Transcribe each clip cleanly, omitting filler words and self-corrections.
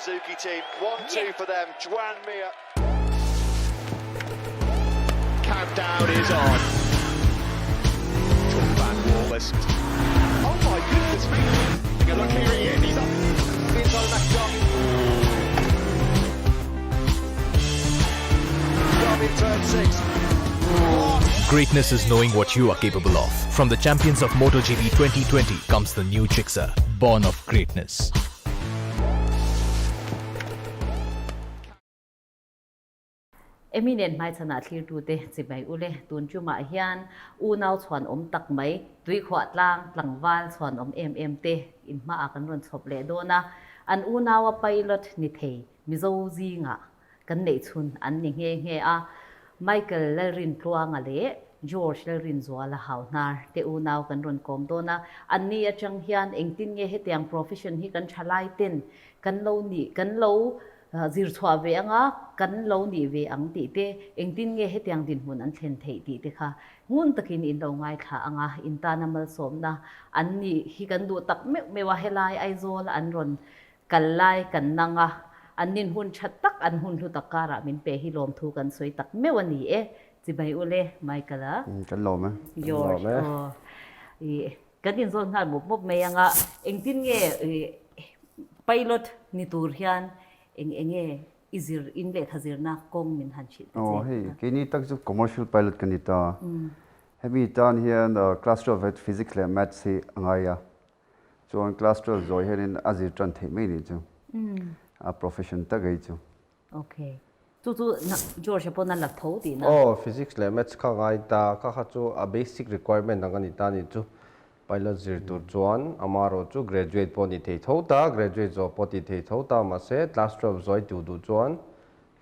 Suzuki team. 1-2 for them. Joan Mir. Countdown is on. Van Wallace. Oh my goodness me. Take a look here he is. He's up inside the Derby. Derby turn 6. Greatness is knowing what you are capable of. From the champions of MotoGP 2020 comes the new Gixxer, born of greatness. Emi nen hmaichhanah thlirtute chibai ule tun chungah hian unau chhuanawm tak mai, tuikhuah tlang tlangval chhuanawm em em te in hmaah kan rawn chhawp leh dawn a. An unaua pilot ni thei Mizo zingah kan neih chhun an ni nghe nghe a. Michael Lalrintluanga leh George Lalrinzuala Hauhnar te unau kan rawn kawm dawn a. Anni atang hian engtin nge hetiang profession hi kan thalai ten kan lo nih kan lo zir chhuah ve anga kan lo nih ve ang tih te, engtin nge hetiang dinhmun an thlen theih tih te kha ngun takin in lo ngaithla anga in tana malsawmna an nih hi kan duh tak meuh meuh a, helai Aizawl an rawn kal lai kan nang a, an nin hun tha tak an hun hlu tak karah min pe hi lawmthu kan sawi tak meuh a ni e, chibai ule Michael-a. Kan lawm e. George, aw. I kan inzawn nghal mup mup mai anga engtin nge pilot ni tur hian eng eng nge i zir in lehkha zirna kawng min han hrilh ta che. Aw hei keini tak chu commercial pilot ka ni ta. Hemi tan hian class 12 physics leh maths hi a ngai a. Chuan class 12 zawi hianin a zir tan theih mai nih chu. A profession tak ei chu. Okay. Chu chu George a pawn a la tho tihna. Aw, physics leh maths kha ngai ta. Kha kha chu a basic requirement ang a ni ta nih chu. Pilot zir tur chuan amarawh chu graduate pawh ni thei tho ta, graduate zawh pawh ti thei tho ta mahse class 12 zawi tu duh chuan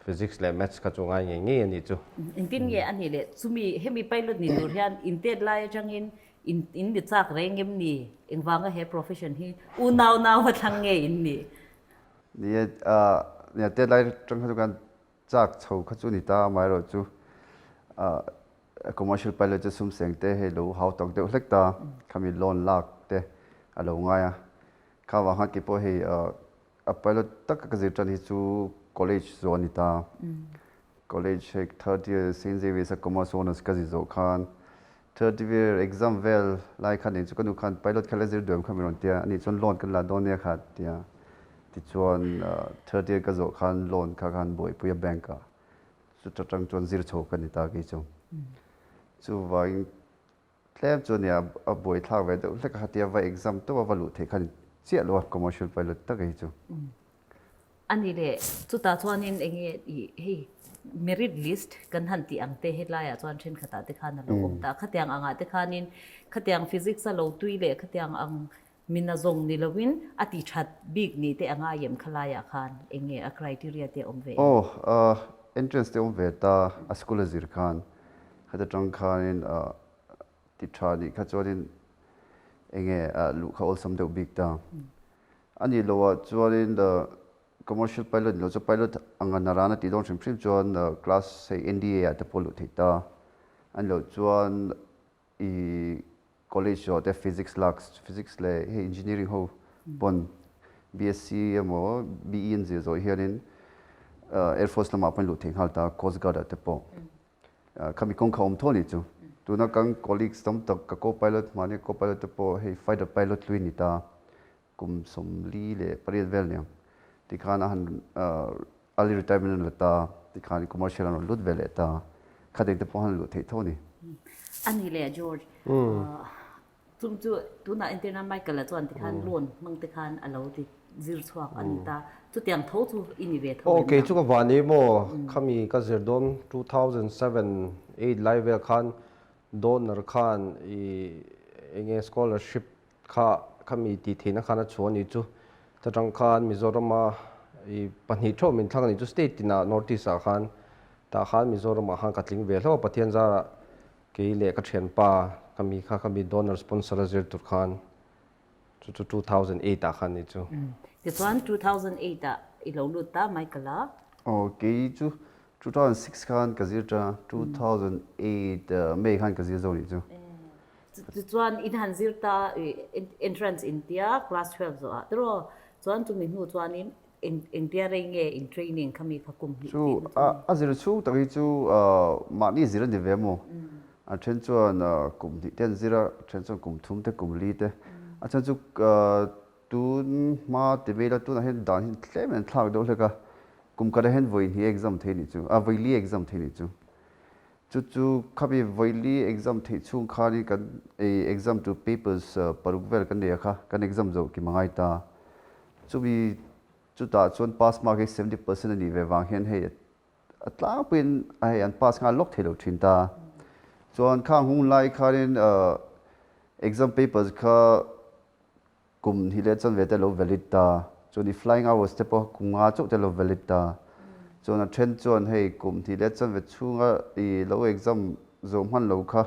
physics leh maths kha chu ngai ngei ngei a nih chu. Engtin nge a nih leh chumi hemi pilot ni tur hian intet lai atangin In in ni chak reng em ni? Engvanga he profession hi unau nau a thlang nge in nih? Ni e, nia tet lai tang kha chu kan chak chho kha chu ni ta amaherawh chu commercial pilot chu sum seng te hei lo hau tak deuh hlek ta, khami loan lak te a lo ngai a, kha vang khan keipawh hei a pilot taka ka zir tan hi chu college zawh a ni ta. College hei third year Saint Xavier's a commerce honours ka zir zawh khan third year exam vel lai khan eng chu ka nu khan pilot kha la zir duam kha min rawn ti a, ani chuan loan kan la dawn nia kha ti a, tichuan third year ka zawh khan loan kha khan buaipui a bank ah chuta tang chuan zir chho ka ni ta kei chu. Chuvangin tlem chu nia a buaithlak ve deuh hlek a khatia va exam tawp a va luh theih khan chiah lo a commercial pilot tak hi chu. Ani leh chutah chuanin eng nge i hei merit list kan han tih ang te hetlaiah chuan thenkhatah te khan a lo awm ta. Khatiang angah te khanin khatiang physics a lo tui leh khatiang ang mina zawng ni loin a ti that bik ni te anga yem khalaiah khan eng nge a criteria te awm ve em? Aw, entrance te awm ve ta a school a zir khan khata tang khanin ti tha nih kha chuanin eng nge luhkha awlsam deuh bik ta. A nih loh ah chuanin commercial pilot ni lo chu pilot anga naran a tih dawn hrim hrim chuan class hei NDA ah te pawh luh theih ta. A nih loh chuan i college zawh te physics lak physics leh hei engineering ho pawn BSc emaw BE an zir zawh hianin air force lamah pawhin luh theih nghal ta coast guard ah te pawh. Khami kawng kha awm tho a nih chu. Tuna kan colleagues tam tak ka co-pilot hmani co-pilot te pawh hei fighter pilot hlui a ni ta. Kum 48 vel niang tikhan a han early retirement an la ta tikhan commercial an rawn lut ve leh ta. Khateng te pawh han luh theih tho a ni. A ni leh George. Chung chu tunah entirna Michael-a chuan tikhan loan hmang te khan a lo ti zir chhuak a ni ta. Chutiang tho chu i ni ve tho em na? Kei chu ka van i maw, khami ka zir dawn 2007, eight lai vel khan donor khan i enge scholarship kha khami tih theihna khan a chhuah a ni chu. Ta tang khan Mizorama i pahnih theuh min thlang a ni chu state tinah North East ah khan tah khan Mizoramah khan ka tling ve hlauh a Pathian zarah Kei leh ka thianpa ka mi kha ka mi donor sponsor a zir tur khan chu chu 2008 ah khan ni chu. Tichuan 2008 ah i lo lut ta Michael a? Aw kei chu 2006 khan ka zir ta 2008 May khan ka zir zo nih chu. Tichuan in han zir ta entrance in tia class 12 zawh ah tiraw? Chuan chumi hnu chuanin. Eng engtia rei nge in training kha mi kha kum hnih Chu a a zir chhung tak hi chu mahni zir a ni ve maw? A then chuan kum hnih te an zir a, a then chuan kum thum te kum li te. A chhan chu tun hma ti mai ila tunah hian dan hi tlem in an thlak deuh hlek a, kum khatah hian vawi hnih exam thei nih chu, a vawi li exam thei nih chu. Chu chu khami vawi li exam theih chhung khanin kan ei exam tur papers paruk vel kan nei a kha, kan exam zawh kim a ngai ta. Chumi chutah chuan pass mark hi 70% a nih ve vang hian hei a tlangpuiin hei an pass nghal lawk thei lo thin ta. Chuan khang hung lai khanin exam papers kha Kum hnih leh chanve te lo valid ta. Chuan i flying hours te pawh kum nga chauh te lo valid ta. Chuan a then chuan hei kum hnih leh chanve chhunga i lo exam zawh hman lo kha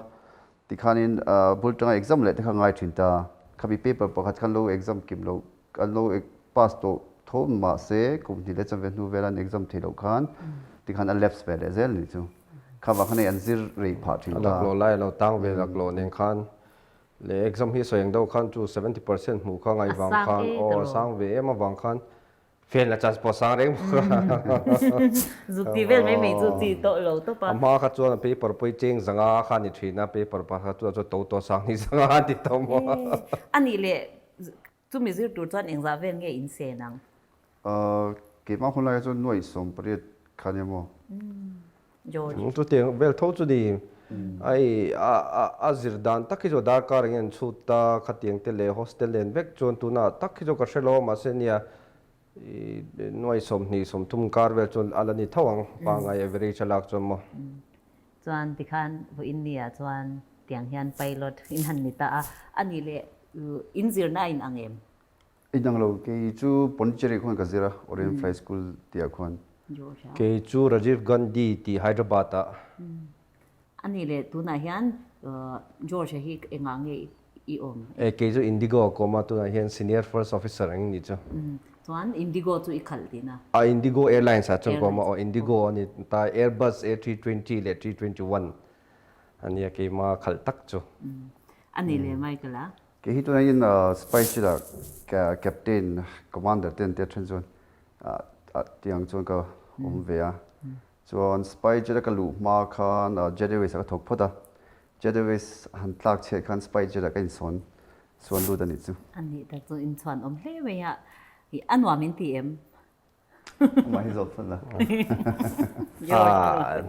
tikhanin bul tanga exam leh te kha ngai thin ta. Khami paper pakhat khan lo exam kim lo an lo pass tawh tho mahse kum hnih leh chanve hnu vela an exam theih loh khan tikhan a lapse ve leh zel a nih chu. Kha vang khan hei an zir rei phah thin A ta. laklawh lai a lo tang ve laklawh nen khan Leh exam hi sawi ang deuh khan chu 70% hmuh kha ngaih vang khan aw a sang ve em avang khan fail na chance pawh a sang reng bawk a. Zuk tih vel mai mai chu chi tawh lo tawp a. A hma kha chuan a paper pawh i cheng zanga kha a ni thin a, paper pakhat chuan chuan to to sang ni zanga a ti tawh maw. A nih leh chumi zir tur chuan engzah vel nge in sen ang? Keimah hun laiah chuan nuaih 18 kha nia maw? George. Chutiang vel tho chu ni. Ai a zir dan tak hi chu darkar eng an chhut ta khatiang te leh hostel len vek chuan tunah tak hi chu ka hre lo a mahse nia nuaih 20 30 kar vel chuan a la ni tho ang pangngai average a lak chuan maw. Chuan tikhan vawiin nia chuan tiang hian pilot in han ni ta a, a nih leh in zirna a inang em? Inang lo, kei chu Pondicherry khuan ka zir a, Orient Fly School tih ah khuan. Kei chu Rajiv Gandhi tih Hyderabad ah. A nih leh tunah hian George-a hi engah nge i awm? E, kei chu Indigo a kawm a, tunah hian Senior First Officer ang ni chu. Chuan Indigo chu i khalh tihna? A, Indigo Airlines ah chuan kawm a, aw Indigo a ni ta, Airbus A320 leh 321 a nia keimah khalh tak chu. A nih leh Michael-a? Kei hi tunah hian Spice Jet ah Captain, Commander te an tia then chuan tiang chuan ka awm ve a. Chuan Spice Jet a ka luh hma khan Jet Airways ah ka thawk phawt a. Jet Airways han tlak chhiat khan Spice Jet ah ka insawn suan lut a nih chu. A nih tak chu inchhuan awm hle mai a, a nuam in ti em? Amah hi zawt phawt la.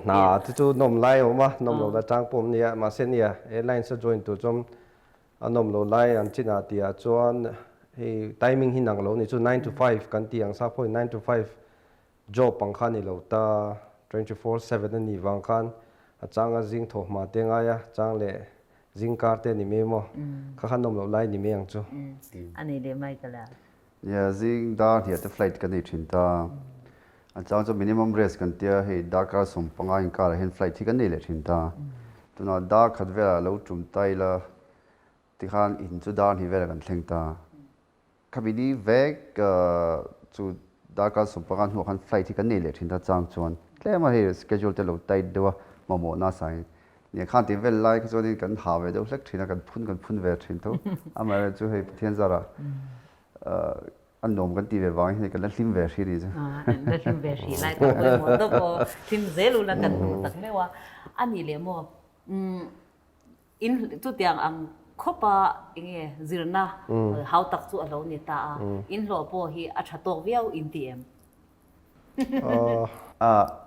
Hna te chu nawm lai a awm a, nawm lo la chang pawh awm nia. Mahse nia, airlines a join tur chuan a nawm lo lai an chinah tihah chuan hei timing hi nang lo ni chu 9 to 5 kan tih ang sa pawhin 9 to 5 job ang kha ni lo ta 24/7 a nih vang khan a changa zing thawh hma te ngai a, chang leh zing kar te ni mai maw? Kha kha nawm loh lai ni mai ang chu. A ni leh Michael a. Nia, zing dar hniah te flight kan nei thin ta. A chang chu minimum rest kan tia hei darkar 15 inkarah hian flight hi kan nei leh thin ta. Tunah dar khat velah lo tum ta ila tikhan in chu dar hnih velah kan thleng ta. Khami ni vek chu darkar 15 hnuah khan flight hi kan nei leh thin ta chang chuan tlem a hei schedule te lo tight deuh a mamawh nasa in. Nia khan tih vel lai kha chuanin kan ha ve deuh hlek thin a, kan phun kan phun ve thin tho. Amaherawhchu chu hei Pathian zarah a nuam kan tih ve vangin hei kan la hlim ve hrih a ni chu. Kan la hlim ve hrih lai tak pawimawh dawp aw, hlim zel ula kan duh tak meuh a. A nih leh maw, in chutiang ang khawpa enge zirna hau tak chu a lo ni ta a, in hlawh pawh hi a tha tawk viau in ti em?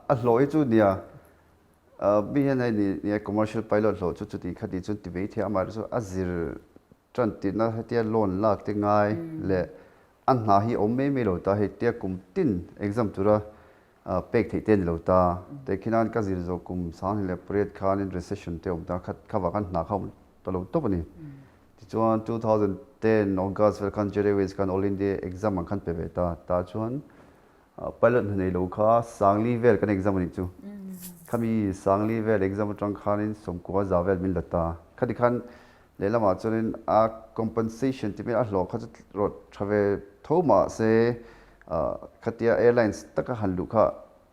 A hlawh hi chu nia Mi hian hei ni nia commercial pilot hlawh chu chuti khati chuan ti mai thei a, amaherawhchu a zir tan tihna hetia loan lak te ngai leh a hna hi awm mai mai lo ta, hei tia kum tin exam tura pek theih te a ni lo ta. Tehkhinan ka zir zawh kum 2008 khanin recession te awm ta, kha kha vang khan hna kha awm ta lo tawp a ni. Tichuan 2010 August vel khan Jet Airways khan All India exam ang khan pe ve ta, tah chuan Pilot hna nei lo kha Sangli vel kan exam a nih chu. Khami Sangli vel exam atang khanin 90 za vel min la ta. Khati khan lehlamah chuanin a compensation ti mai a hlawh kha chu rawt tha ve tho mah se khatia airlines taka han luh kha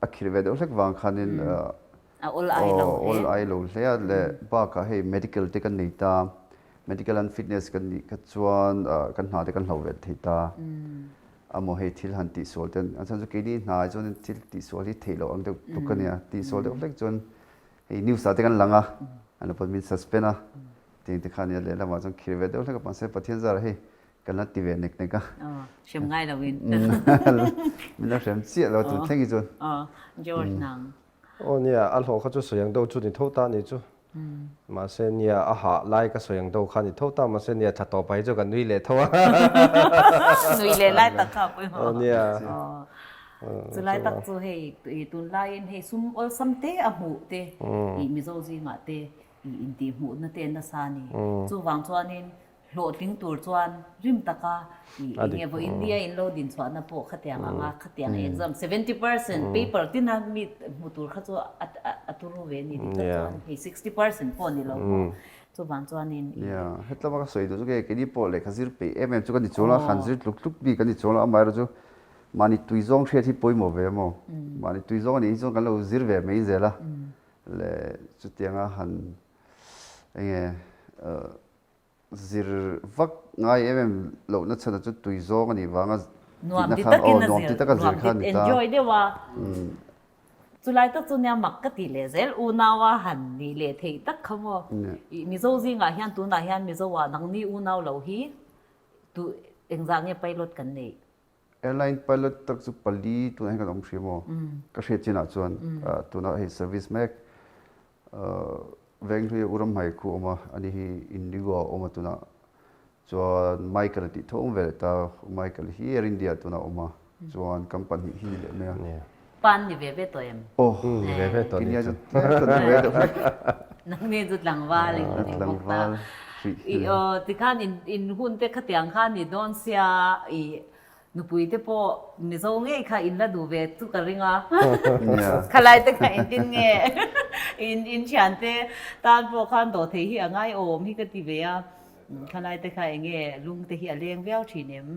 a khirh ve deuh hlek vang khanin A awl ai lo hle. Awl ai lo hle a leh bakah hei medical te kan nei ta, medical and fitness kan nih kha chuan kan hna te kan hloh ve thei ta. Amaw hei thil han tihsual ten a chhan chu keini hna ah chuan thil tihsual hi theih loh ang deuh tluk a nia, tihsual deuh hlek chuan hei news ah te kan lang a, an lo pawn min suspend a, tiang te kha a nia lehlamah chuan khir ve deuh hlek a mahse Pathian zarah hei kan la ti ve nek nek a. Aw, hrem ngai lo in. Min la hrem chiah lo tun thleng hi chuan. Aw, George nang. Aw nia, a hlawh kha chu sawi ang deuh chu ni tho ta ni chu. Mahse nia, a hah lai ka sawi ang deuh kha ni tho ta, mahse nia thla tawp ah hi chu kan nui leh tho a. Nui leh lai tak kha pawimawh. Aw nia. Chu lai tak chu hei tunlaiin hei sum awlsam te a hmuh te ih Mizo zingah te ih intihhmuhna te nasa a ni. Chuvang chuanin Hlawhtling tur chuan rim taka i enge vaw India in lo din chhuahna pawh khatiang anga khatiang exam 70% paper tina mi hmu tur kha chu a turu ve ni dik tak chuan hei 60% pawh ni lo maw chuvang chuanin i Nia, hetlama ka sawi duh chu kei keini pawh lehkha zir peih em em chu ka ni chuang lo a, han zir tluk tluk bik ka ni chuang lo, amaherawhchu mahni tui zawng hriat hi pawimawh ve maw, mahni tui zawng anih hi chuan kan lo zir ve mai zel a, leh chutianga han enge Zir vak ngai em em lohna chhanah chu tui zawng a nih vanga Nuam ti takin a zir, nuam ti enjoy deuh a. Chulai tak chu nia mak ka tih leh zel unau a han nih leh theih tak kha maw. Ih Mizo zingah hian tunah hian Mizo ah nangni unau lo hi tu engzah nge pilot kan neih? Airline pilot tak chu pali tunah hian kan awm hrim aw. Ka hriat chinah chuan tunah hei service mek Venghlui a Uramhmai khu awm a, ani hi Indigo ah awm a tunah chuan Michael a tih tho awm ve leh ta, Michael hi Air India ah tunah awm a, chuan kan pahnih hi ni leh mai a. Pan ni ve ve tawh em? Aw, ni ve ve tawh ni chu. Ni ve deuh hlek. Nangni chu tlangval in ni bawk ta. I aw tikhan in hun te khatiang kha ni dawn sia i Nupui te pawh Mizo ngei kha in la duh ve chu ka ring a. Khalai te kha engtin nge in in thian te tan pawh khan dawh thei hi a ngai awm hi ka ti ve a. Khalai te kha enge lung te hi a leng viau thin em?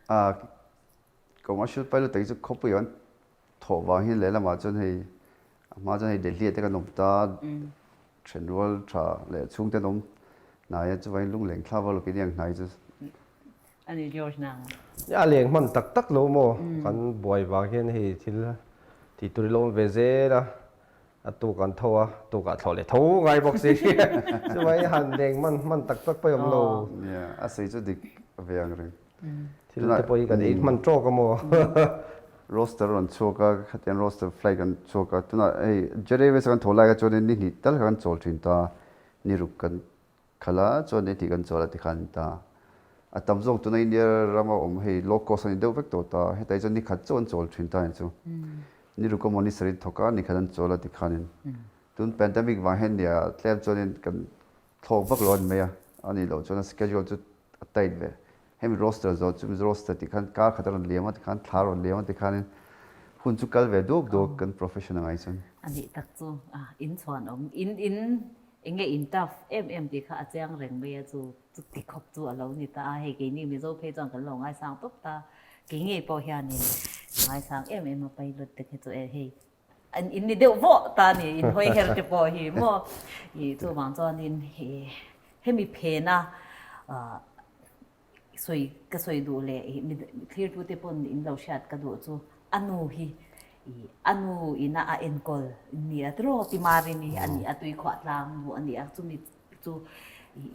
A commercial pilot tak hi chu khawpui an thawh vang hian lehlamah chuan hei a hma chuan hei Delhi ah te kan awm ta Thenrual tha leh chhungte an awm hnai a chuvangin lungleng thla vak lo keini ang hnai chu. A ni George nang. A leng hman tak tak lo maw? Kan buai vang hian hei thil tih tur i lo awm ve zel a, a tuk an tho a, tukah thlawh leh tho ngai bawk si. Chuvangin han leng hman hman tak tak pawh i awm lo. Nia, a sawi chu dik ve ang reng. Thil te pawh hi kan ei hman tawk a maw? Roster rawn chhuak a, khatiang roster flight kan chhuak a, tunah hei Jet Airways a kan thaw lai kha chuanin ni hnih tal kha kan chawl thin ta, ni ruk kan khalh a, chuan ni hnih kan chawl a tikhan a ni ta. A tam zawk tuna India rama awm hei low cost a ni deuh vek tawh ta, hetah hi chuan ni khat chauh an chawl thin ta ni chu. Ni ruk emaw ni sarih thawk a, ni khat an chawl a tikhanin. Tun pandemic vang hian nia tlem chuanin kan Thlawk vak lo a ni mai a, a nih loh chuan a schedule chu a tight ve. Hemi roster zawh chu roster tih khan kar khat a rawn liam a tikhan thla a rawn liam a tikhanin hun chu kal ve duak duak kan profession a ngai chuan. A nih tak chu a in chhuan awm in in eng nge in tough em em tih kha a chiang reng mai a chu chu ti khawp chu a lo ni ta a hei keini Mizo phei chuan kan lo ngaisang tawp ta kei ngei pawh hianin ngaisang em em a pilot te khi chu e hei An in ni deuh vawh ta a ni, in hawi her te pawh hi maw. I chuvang chuanin hemi phena sawi ka sawi duh leh thlirtute pawn in lo hriat ka duh chu a nu hi a nu ina a enkawl ni a tiraw Pi Marini a ni a tuikhuah tlang nu a ni a chumi chu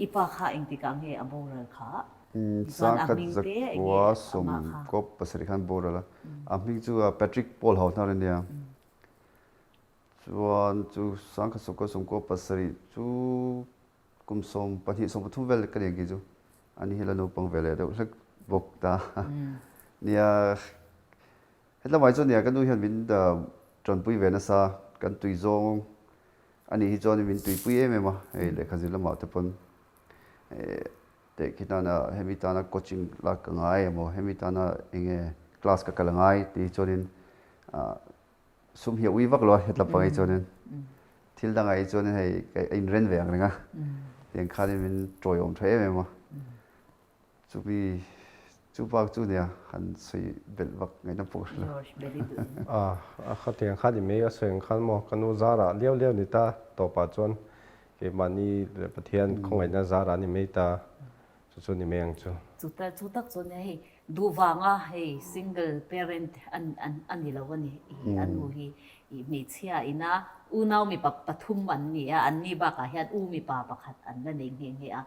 i pa kha engtikah nge a boral kha? Chuan a hming te enge amah kha? Kawp pasarih khan boral a. A hming chu Patrick Paul Hauhnar a nia. Chuan chu Sangkhat Sawmkaw Sawmkaw pasarih chu kum 12 13 vel ka ni ang chu. Ani hi la naupang ve leh deuh hlek bawk ta. Nia hetlai chu nia ka nu hian min tanpui ve nasa kan tui zawng ani hi chuan min tuipui em em a hei lehkha zir lamah te pawn Teh khi tana hemi tana coaching lak ka ngai emaw hemi tana enge class ka kal a ngai tih hi chuanin sum hi a ui vak lo a hetla pang hi chuanin thil dangah hi chuanin hei a inren ve ang reng a tiang khanin min tawiawm tha em em a chumi chu bak chu nia han sawi belh vak ngaihna pawh ka hre lo. A khatiang khan i mei a sawi ang khan maw ka nu zarah liau liau ni ta tawpah chuan Keimahni leh Pathian khawngaihna zarah a ni mai ta, chu chu ni mai ang chu. Chu tak chu nia hei. Duh vanga hei single parent a ni lo a ni. A nu hi hmeichhia ina unau mipa pathum an ni a, anni bakah hian u mipa pakhat an la nei nghe nghe a.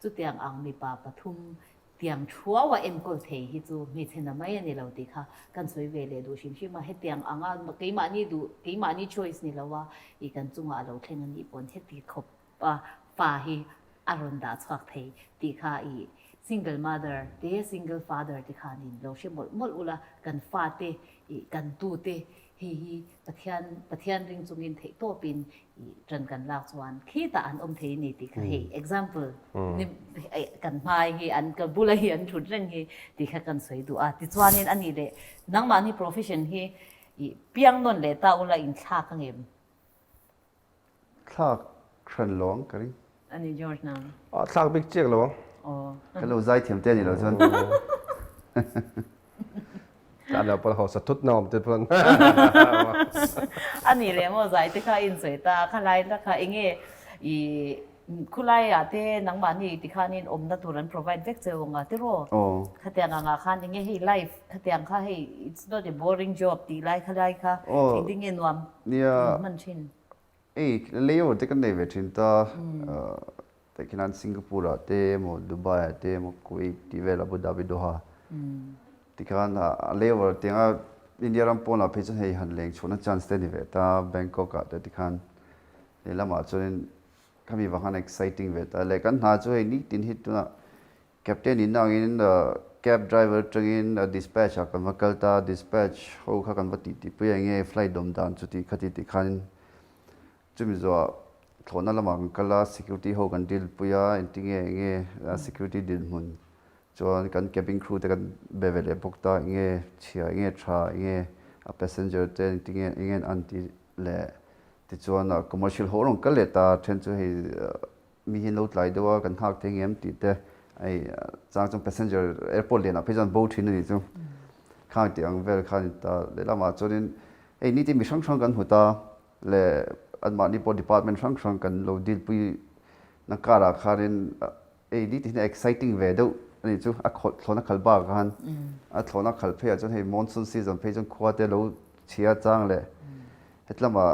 Chutiang ang mipa pathum tiang thuau a enkawl thei hi chu hmeichhe na mai a ni lo tih kha kan sawi ve leh duh hrim hrim a. Hetiang anga keimahni duh, keimahni choice ni lo a i kan chungah a lo thleng a nih pawn heti khawp a fa hi a rawn dah chhuak thei tih kha i single mother te single father te khanin lo hre mawlh mawlh ula kan fa te i kan tu te hei hi Pathian Pathian ring chungin theih tawpin i ṭan kan lak chuan khitah an awm thei a ni tih kha hei example ni kan hmai hi an ka bula hi an ṭhut reng hi tih kha kan sawi duh a. Tichuanin a nih leh nangmahni profession hi i piang nawn leh ta ula inthlak angem? Thlak hran lo ang ka ring. A ni George nang. A thlak bik chiak lo ang. Aw. Ka lo zaithiam te a ni lo chuan. Tlan lo pawn hausa thut na awm te pawn. A ni leh maw zai te kha a insawi ta kha lai la kha enge i khulai ah te nangmahni tikhanin awmna tur an provide vek che anga tiraw? Aw. Khatiang angah khan enge hei life khatiang kha hei it's not a boring job tih lai kha lai kha engtin nge nuam hman thin? Ei layover te kan nei ve thin ta tah khian Singapore ah te emaw Dubai ah te emaw Kuwait tih vel Abu Dhabi Doha tikhan a layover tianga India ram pawnah phei chuan hei han leng chhuahna chance te a ni ve ta Bangkok ah te tikhan lehlamah chuanin khami vang khan exciting ve ta leh kan hna chu hei nitin hi tunah Captain in angin cab driver atangin dispatch ah kan va kal ta, dispatch ho kha kan va tih tih pui eng nge flight awm dan chuti khati tih khanin chumi zawhah thlawhna lamah kan kal a, security ho kan deal pui a, engtinge eng nge security dinhmun chuan kan cabin crew te kan be ve leh bawk ta, eng nge chhia eng nge tha eng nge a passenger te engtinge eng nge an tih leh tichuan commercial ho rawn kal leh ta, then chu hei Mi hi lo tlai deuh a, kan nghak thei ngem tih te hei chang chuan passenger airport lianah phei chuan bo thin a nih chu. Khang tih ang vel kha a ni ta. Lehlamah chuanin hei nitin mi hrang hrang kan hmu ta leh anmahni pawh department hrang hrang kan lo deal pui na karah khanin hei nitin hi exciting ve deuh a nih chu. A thlawhna khal bakah khan a thlawhna khal pheiah chuan hei monsoon season phei chuan khua te lo chhia chang leh hetlama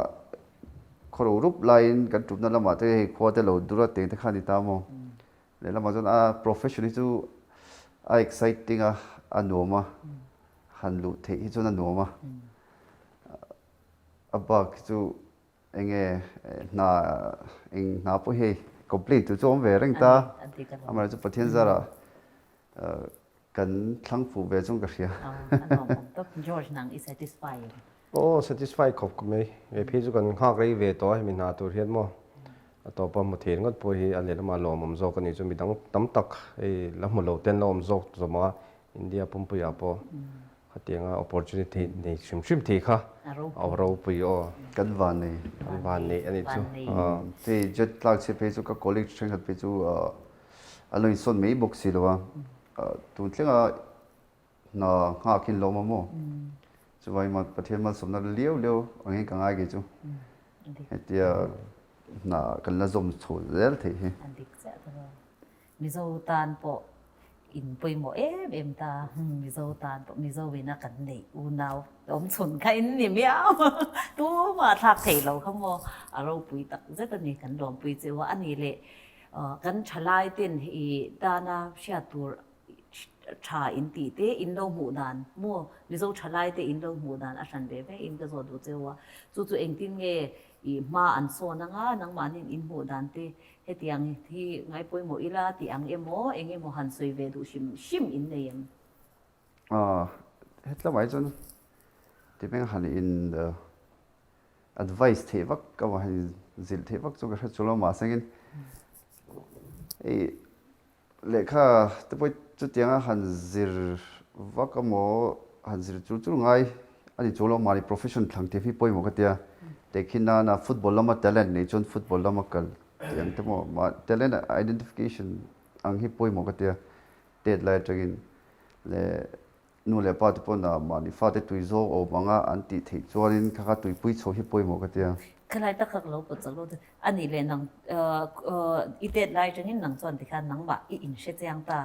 Khaw ro rup laiin kan ṭupna lamah te hei khua te lo dur a teng te kha a ni ta maw? Lehlamah chuan a profession hi chu a exciting a, a nuam a, han luh theih hi chuan a nuam a. A bak hi chu eng nge hna eng hna pawh hi hei complain tur chu a awm ve reng ta. Amaherawhchu Pathian zarah Kan thlang fuh ve chung ka hria. A nuam awm tawp. George nang i satisfy em? Aw satisfy khawp ka mai. He phei chu kan nghak rei ve tawh a hemi hna tur hian maw. A tawpa hmu thei ringawt pawh hi a lehlamah lawmawm zawk a ni chu midang tam tak hei la hmu lo ten la awm zawk zawm a India pumpuiah pawh khatianga opportunity nei hrim hrim thei kha a ropui aw. Kan van nei. Kan van nei a ni chu. Hei jet tlak chhe phei chu ka colleague thenkhat phei chu A lo insawn mai bawk si lo a, tun thlenga hna nghak hi lawm a maw? Chuvangin maw Pathian malsawmna liau liau angin ka ngai kei chu. Hetia hna kan la zawm chho zel theih hi. A dik chiah ta lo. Mizo tan pawh in pawimawh em em ta, Mizo tan pawh Mizo ina kan neih unau awm chhun kha in ni miau tumah thlak thei lo kha maw a ropui tak zet a ni kan lawmpui cheu a, a nih leh Kan thalai ten i tana hriat tur tha in tih te in lo hmuh dan maw Mizo thalai te in lo hmuh dan a hran ve ve in ka zawt duh cheu a, chu chu engtin nge i hma an sawn anga nangmahnin in hmuh dan te hetiang hi ngai pawimawh ila tih ang emaw eng emaw han sawi ve duh hrim hrim in nei em? Hetlamah hi chuan ti meng han in Advice theih vak ka va han zilh theih vak chu ka hre chu lo mahsengin hei lehkha te pawh chutianga han zir vak emaw han zir chul chul ngai a ni chu lo mahni profession thlang thiam hi pawimawh ka tia tehkhin nana football lama talent nei chuan football lama kal tih ang te maw mah talent identification ang hi pawimawh ka tia tet lai atangin leh Nu leh pa te pawn ah mahni fate tui zawk awm anga an tih theih chuanin kha kha tuipui chho hi pawimawh ka tia. Khalai tak kha ka lo pawt chak lo te. A nih leh nang i tet lai atangin nang chuan tikhan nangmah i inhre chiang ta.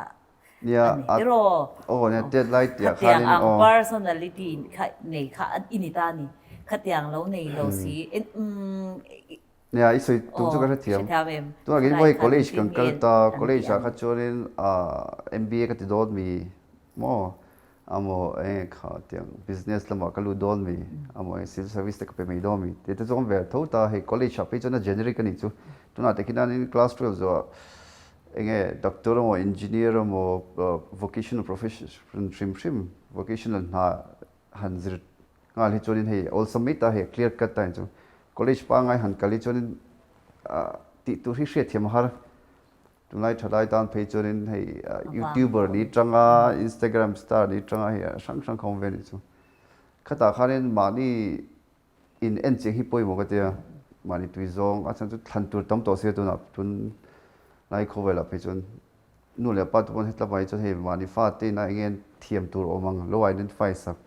Nia, a ni tiraw? Aw nia, tet lai tih ah Khatiang khanin ang aw. personality kha nei kha i ni ta a ni. Khatiang lo nei lo si, umm. Nia, i sawi tum chu ka hrethiam. Hrethiam em? Tunah khin pawh hei college kan kal ta, college ah kha chuanin MBA ka ti dawn mi maw? Amaw enge kha tiang business lamah ka lut dawn mi? Amaw eng civil service te ka pe mai dawn mi? Tih te chu awm ve tho ta, hei college ah phei chuan a generic a nih chu. Tunah te khian class 12 zawhah enge doctor emaw engineer emaw vocational profession hrim hrim vocational hna han zir nghal hi chuanin hei awlsam mai ta hei clear cut ta chu college pangai han kal hi chuanin tih tur hi hriatthiam a har tunlai thalai tan phei chuanin hei youtuber ni tanga instagram star ni tanga hei hrang hrang kha awm ve a nih chu khatah khanin mahni in en chiang hi pawimawh ka tia mahni tui zawng a chhan chu thlan tur tam tawh sia tunah tun lai khawvelah phei chuan nu leh pa te pawn hetla mai chuan hei mahni fa te ina enge thiam tur awm ang lo identify sak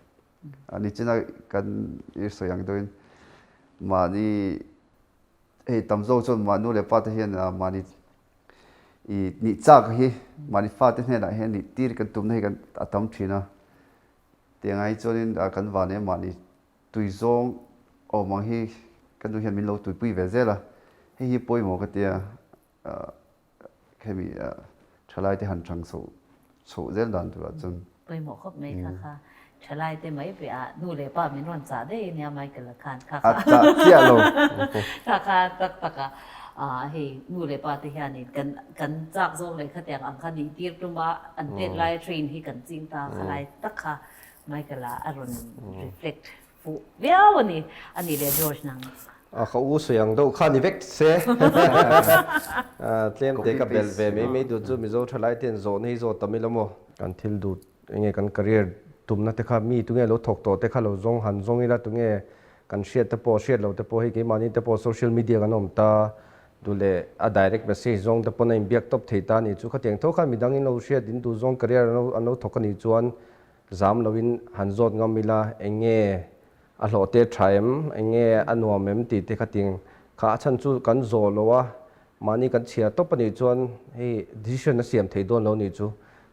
a ni china kan i sawi ang deuhin mahni hei tam zawk chuan mahni nu leh pa te hian mahni i nih chak hi mahni fa te hnenah hian nih tir kan tumna hi kan a tam thin a tiang ai chuanin kan van em mahni Tui zawng awm ang hi ka nu hian min lo tuipui ve zel a, hei hi pawimawh ka tia hemi thalai te han thang chhoh chhoh zel dan turah chuan. Pawimawh khawp mai kha kha thalai te mai piah ah nu leh pa min rawn chah daih ania Michael a khan kha kha. A chah chiah lo. Kha kha tak tak a hei nu leh pa te hianin kan kan chak zawng leh khatiang ang kha nih tir tum a an tet lai train hi kan ching ta khalai tak kha Michael-a a rawn reflect fuh viau a ni, a ni leh George nang. A ka u sawi ang deuh kha ni vek se. Tlem te ka belh ve mai mai duh chu Mizo thalai ten zawhna hi zawt tam ila maw? Kan thil duh enge kan career tumna te kha mi tunge lo thawk tawh te kha lo zawng han zawng ila tunge kan hriat te pawh hriat lo te pawh hei keimahni te pawh social media kan awm ta duh leh a direct message zawng te pawn a inbiak tawp thei ta a nih chu khatiang tho khan midang in lo hriat in duh zawng career an lo thawk a nih chuan Zam loin han zawt ngam ila, eng nge a hlawh te tha em, eng nge a nuam em tih te kha ting kha a chhan chu kan zawh lo a, mahni kan chhiar tawp a nih chuan hei decision a siam thei dawn lo nih chu,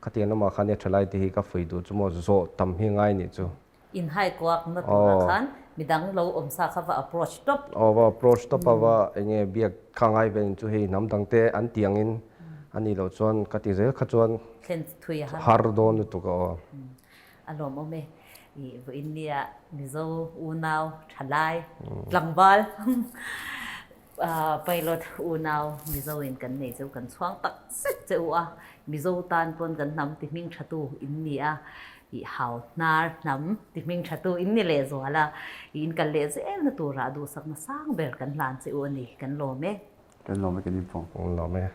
khatiang lamah khan e thalai te hi ka fuih duh chu maw zawh tam hi ngai nih chu. Inhai kuak na turah khan midang lo awm sa kha va approach tawp. Aw va approach tawp a va eng nge biak kha ngai ve nih chu hei hnam dang te an ti angin a nih loh chuan ka ti zel kha chuan Thlen thui a har. Har dawn lutuk a aw. A lawmawm e. I vawiin nia Mizo unau thalai tlangval pilot unau Mizo in kan nei cheu kan chhuang tak zet che u a. Mizo tan pawn kan hnam ti hming tha tu in ni a. I hau hnar hnam ti hming tha tu in ni leh zual a. I in kal leh zel na turah duhsakna sang ber kan hlan che u a ni. Kan lawm e. Kan lawm e kan infawng. Kan lawm e.